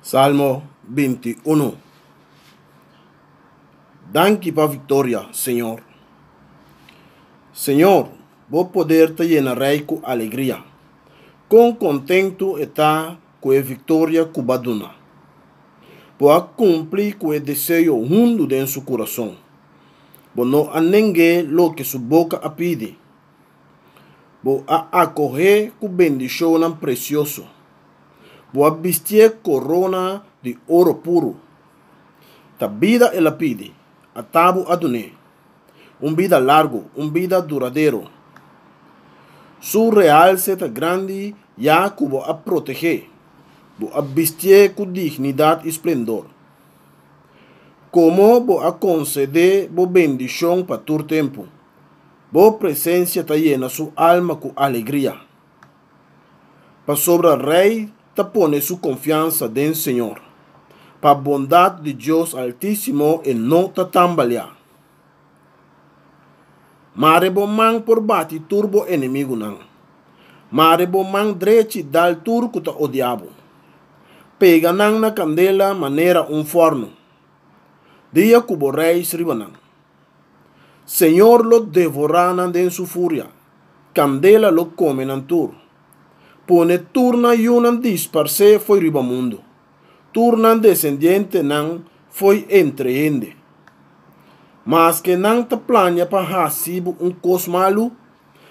Salmo 21. Danki pa viktoria, Señor. Señor, bo poder ta yena rei ku alegria. Kon kontentu e ta ku e viktoria ku bo a duna. Bo a kumpli ku e deseo hundu den su kurason. Bo no a neng'é loke su boka a pidi. Bo a akoh'é ku bendishonnan presioso. Bo a bistié korona di oro puru. Ta bida el a pidi, ata bo a dun'é. Un bida largu, un bida duradero. Su realse ta grandi ya ku bo a proteg'é. Bo a bistié ku dignidat i splendor. Komo bo a konsed'é bo bendishon pa tur tempu, bo presensia ta yena su alma ku alegria. Pasobra rei ta pone su konfiansa den Señor. Pa bondat di Dios Altísimo e no ta tambaleá. Mare bo man por bati tur bo enemigunan. Mare bo man drechi dal tur ku ta odia bo. Pega nan na kandela manera un fòrnu, dia ku bo reis riba nan. Señor lo devorá nan den su furia, kandela lo kome nan tur. Pone tur nan yunan disparsé fo'i riba mundu, tur nan desendientenan fo'i entre hende. Maske nan ta plania pa hasi bo un kos malu,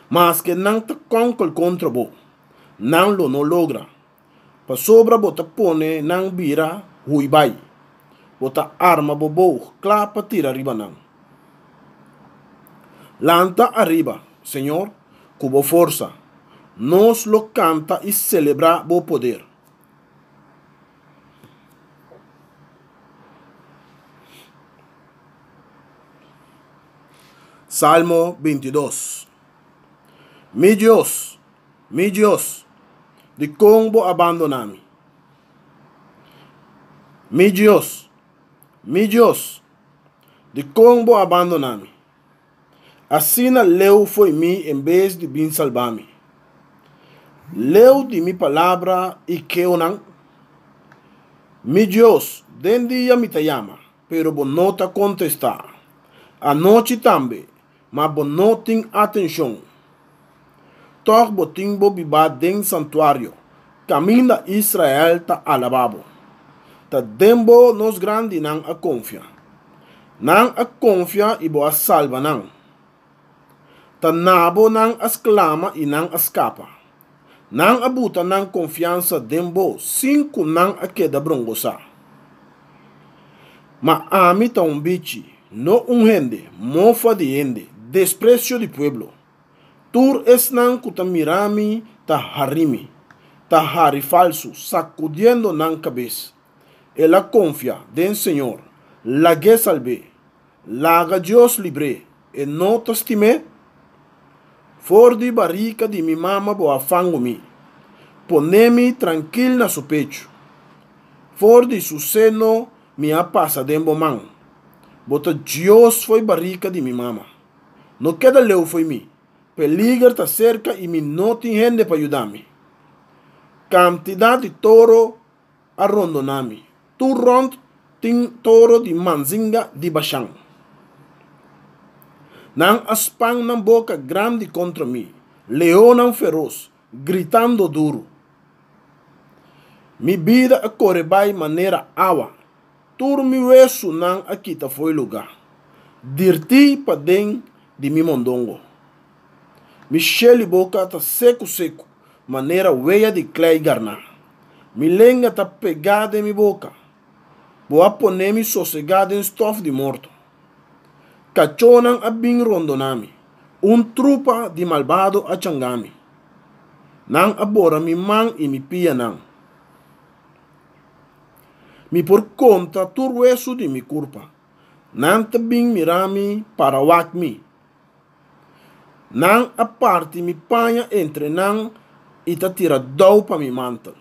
maske nan ta kònkel kontra bo, nan lo no logra. Pasobra bo ta pone nan bira hui bai, bo ta arma bo boog kla pa tira riba nan. Lanta ariba, Señor, ku bo forsa, nos lo kanta i selebrá bo poder. Salmo 22. Mi Dios, Mi Dios, dikon bo a bandoná mi? Mi Dios, mi Dios, dikon bo a bandoná mi? Asina leu fo'i mi en bes di bin salbá mi. Leu di mi palabra i keonan. Mi Dios, den dia mi ta yama, pero bo no ta kontestá. Anochi tambe, ma bo no tin atenshon. Tòg bo tin bo bibá den santuario, kaminda Israel ta alabá bo. Ta den bo nos grandinan a konfia. Nan a konfia i bo a salba nan. Ta na bo nan a sklama i nan a skapa. Nan a buta nan konfiansa den bo sin ku nan a keda brongosá. Ma ami ta un bichi, no un hende, mofa di hende, despresio di pueblo. Tur esnan ku ta mira mi ta hari mi, ta hari falsu, sakudiendo nan kabes. El a konfia den Señor, lag'é salb'é. Laga Dios libr'é, e no ta stim'é? For di barika di mi mama bo a fangu mi, pone mi trankil na su pechu. For di su seno mi a pasa den bo man. Bo ta Dios fo'i barika di mi mama. No keda leu fo'i mi, peliger ta serka i mi no tin hende pa yuda mi. Kantidat di toro a rondoná mi. Tur rònt tin toro di manzinga di Bashan. Nan a span nan boka grandi kontra mi, leonnan feros, gritando duru. Mi bida a kore bai manera awa, tur mi wesunan a kita fo'i lugá, dirtí paden di mi mondongo. Mi sheli boka ta seku seku, manera wea di klei garná. Mi lenga ta pegá den mi boka. Bo a pone mi sosegá den stòf di morto. Kachónan a bin rondoná mi, un trupa di malbado a changá mi. Nan a bora mi man i mi pianan. Mi por konta tur wesu di mi kurpa. Nan ta bin mira mi para wak mi. Nan a parti mi paña entre nan i ta tira dou pa mi mantel.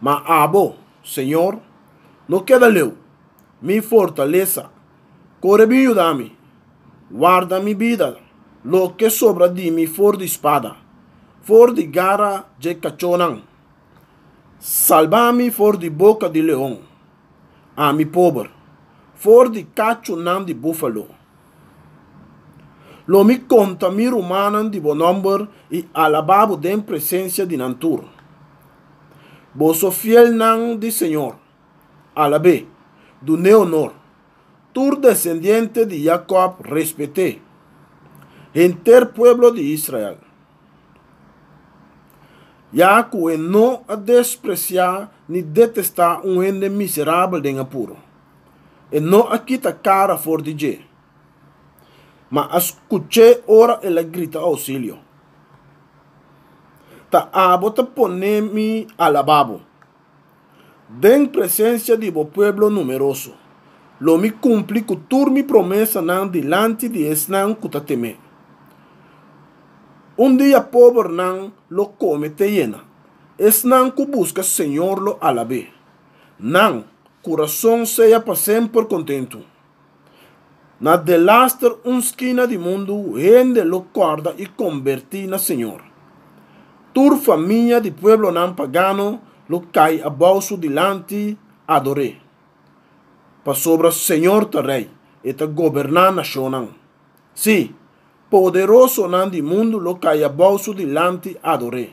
Ma abo, Señor, no keda leu, mi fortalesa, kore bin yuda mi. Warda mi bida, loke sobra di mi for di spada, for di gara dje kachónan. Salba mi for di boka di leon, ami pober, for di kachunan di búfalo. Lo mi konta mi rumannan di bo nòmber i alabá bo den presensia di nan tur. Boso fielnan di señor, alab'é, dun'é onor. Tur desendiente di Yakòb respet'é, henter pueblo di Israel. Ya ku e no a despresiá ni detestá un hende miserabel den apuro, e no a kita kara for di dje, ma a skuch'é ora el a grita ousilio. Ta abo ta pone mi alabá bo. Den presensia di bo pueblo numeroso, lo mi kumpli ku tur mi promesanan dilanti di esnan ku ta tem'é. Un dia pobernan lo kome te yena, esnan ku buska señor lo alab'é. Nan kurason sea pa semper kontentu. Na delaster un skina di mundu hende lo kòrda i kombertí na Señor. Tur famia di pueblonan pagano lo kai abou su dilanti ador'é. Pasobra Señor ta Rei, e ta goberná nashonnan. Sí, poderosonan di mundu lo kai abou su dilanti ador'é.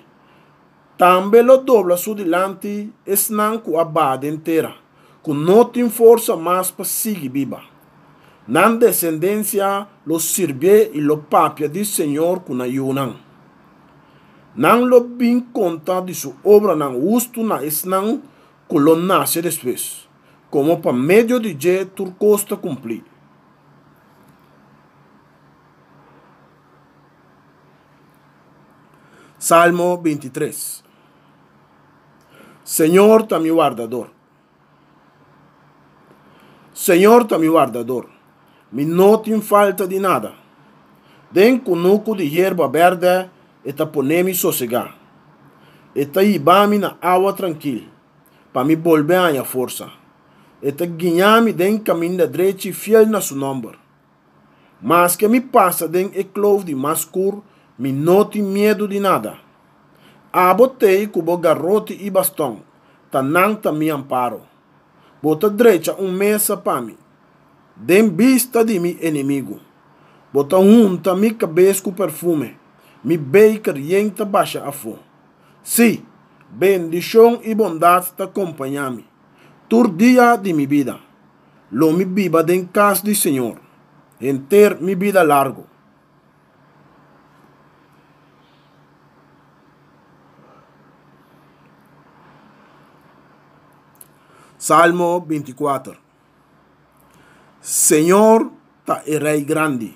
Tambe lo dobla su dilanti esnan ku a baha den tera, ku no tin forsa mas pa sigui biba. Nan desendensia lo sirbié i lo papia di señor ku nan yunan. Nan lo bin konta di su obranan hustu na esnan ku lo nase despues, komo pa medio di dje tur kos ta kumplí. Salmo 23 Señor ta mi wardador. Señor ta mi wardador, mi no tin falta di nada. Den kunuku di yerba bèrdè e ta pone mi sosegá. E ta hiba mi na awa trankil, pa mi bolbe haña forsa. E ta guiña mi den kaminda drechi fiel na su nòmber. Maske mi pasa den e kloof di mas skur, mi no tin miedu di nada. Abo t'ei ku bo garoti i baston, ta nan ta mi amparo. Bo ta drecha un mesa pa mi, den bista di mi enemigu. Bo ta hunta mi kabes ku perfume, mi beker yen ta basha afó. Sí, bendishon i bondat ta kompañá mi tur dia di mi bida. Lo mi biba den kas di Señor henter mi bida largu. Salmo 24 Señor ta e Rei grandi.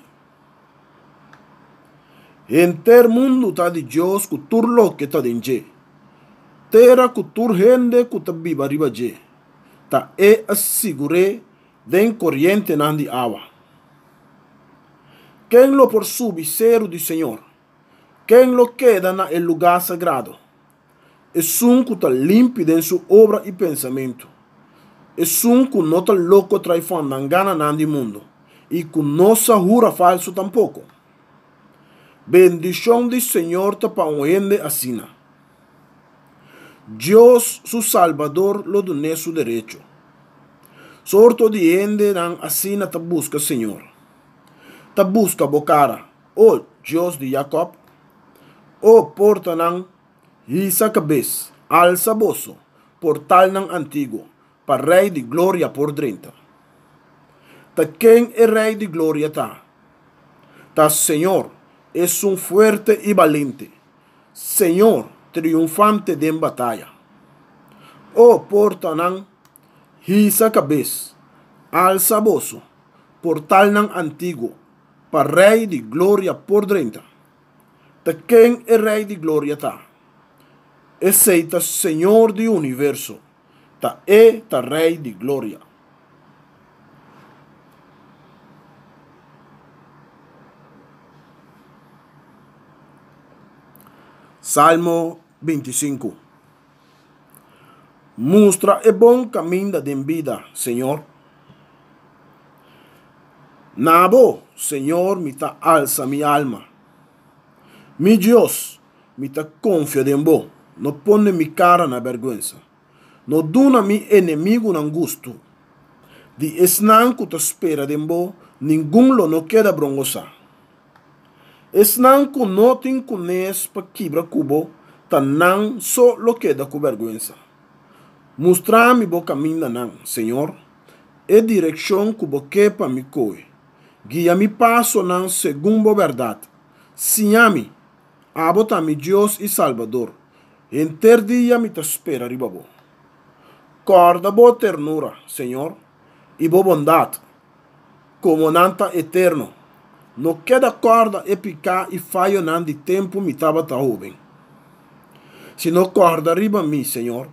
Henter mundu ta di Dios ku tur loke ta den dje, tera ku tur hende ku ta biba riba dje. Ta e a sigur'é den korientenan di awa. Ken lo por subi seru di señor? Ken lo keda na e lugá sagrado? Esun ku ta limpi den su obra i pensamentu, esun ku no ta loko trai fòndan gananan di mundu i ku no sa hura falsu tampoko. Bendishon di señor ta pa un hende asina. Dios su Salbador lo dun'é su derecho. Sorto di hendenan asina ta buska Señor. Ta buska bo kara, o Dios di Jakòb. O portanan, hisa kabes, alsa boso, portalnan antiguo, pa Rei di Gloria por drenta. Ta ken e Rei di Gloria ta? Ta Señor, esun fuerte i balente. Señor, triunfante den bataya. O portanan, hisa kabes, alsa boso, portalnan antiguo, pa Rei di Gloria por drenta. Ta ken e Rei di Gloria ta? Esei ta Señor di universo, ta E ta Rei di Gloria. Salmo 25 Mustra e bon kaminda den bida, Señor. Na bo, Señor, mi ta alsa mi alma. Mi Dios, mi ta konfia den bo. No pone mi kara na bèrgwensa. No duna mi enemigunan gustu. Di esnan ku ta spera den bo, ningun lo no keda brongosá. Esnan ku no tin kunes pa kibra ku bo, ta nan so lo keda ku bèrgwensa. Mustra mi bo kamindanan, Señor, e direkshon ku bo ke pa mi kohe. Guia mi pasonan segun bo bèrdat. Siña mi. Abo ta mi Dios i Salbador. Henter dia mi ta spera riba bo. Kòrda bo ternura, Señor, i bo bondat, komo nan ta eterno. No keda kòrda e piká i fayonan di tempu mi tabata hóben, sino kòrda riba mi, Señor,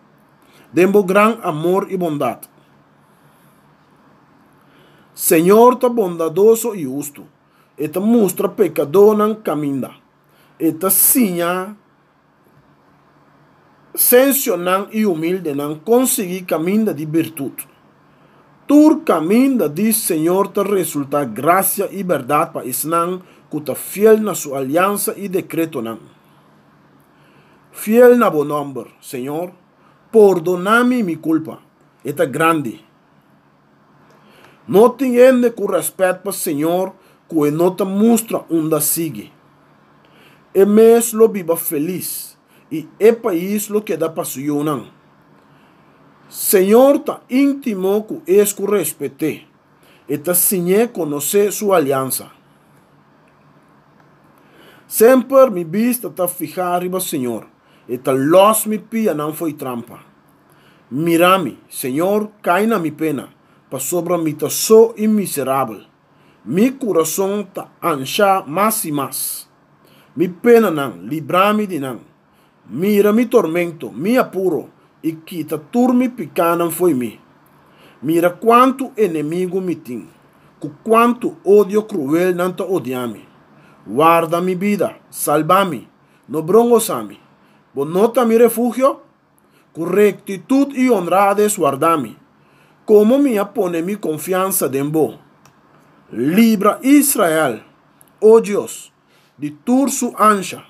den bo gran amor i bondat. Señor ta bondadoso i hustu. E ta mustra pekadónan kaminda. E ta siña sensionan i humildenan kon sigui kaminda di birtut. Tur kaminda di Señor ta resultá grasia i bèrdat pa esnan ku ta fiel na su aliansa i dekretonan. Fiel na bo nòmber, Señor, pordoná mi mi kulpa, e ta grandi. No tin hende ku rèspèt pa Señor ku e no ta mustra unda sigui. E mes lo biba felis i e pais lo keda pa su yunan. Señor ta íntimo ku es ku respet'é, e ta siñ'é konosé su aliansa. Semper mi bista ta fihá riba Señor, e ta lòs mi pianan fo'i trampa. Mira mi, Señor, kai na mi pena, pasobra mi ta so i miserabel. Mi kurason ta anshá mas i mas. Mi penanan, libra mi di nan. Mira mi tormento, mi apuro, i kita tur mi pikánan fo'i mi. Mira kuantu enemigu mi tin, ku kuantu odio kruel nan ta odia mi. Warda mi bida, salba mi, no brongosá mi. Bo no ta mi refugio? Ku rektitut i onrades warda mi, komo mi a pone mi konfiansa den bo. Libra Israel, o Dios, di tur su ansha.